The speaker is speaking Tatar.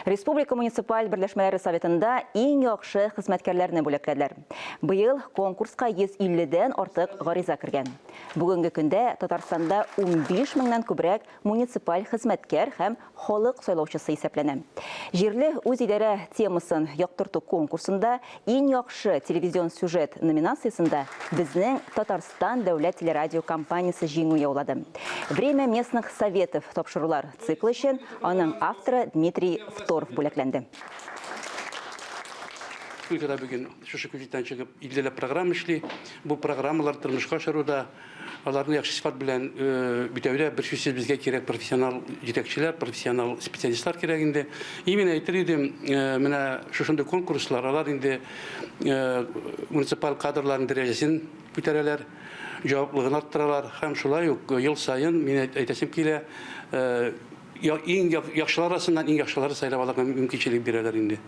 Республика муниципаль берләшмәләре советында иң яхшы хезмәткәрләрне бүләкләделәр. Быел конкурска 150 дән артык гариза кергән. Бүгенге көндә Татарстанда 15 меңнән күбрәк муниципаль хезмәткәр һәм халык сайлаучысы исәпләнә. Җирле үзидарә темасын яктырту конкурсында Иң яхшы телевизион сюжет номинациясендә безнең Татарстан дәүләт телерадиокомпаниясе җиңү яулады. Время местных советов тапшырулар циклы өчен аның авторы Дмитрий Второв бүләкләнде. Республикада бүген шушы күзлектән чыгып иллеләп программа эшли. Бу программалар тормышка ашыруда Аларны яхшы сыйфат белән үтәүдә берсүзсез безгә кирәк профессионал җитәкчеләр, профессионал специалистлар кирәк инде. И мин әйтер идем, менә шушындый конкурслар, алар инде муниципаль кадрларның дәрәҗәсен күтәрәләр, җаваплылыгын арттыралар һәм шулай ук ел саен мин әйтәсем килә, иң яхшылар арасыннан иң яхшылары сайлап алырга мөмкинчелек бирәләр инде.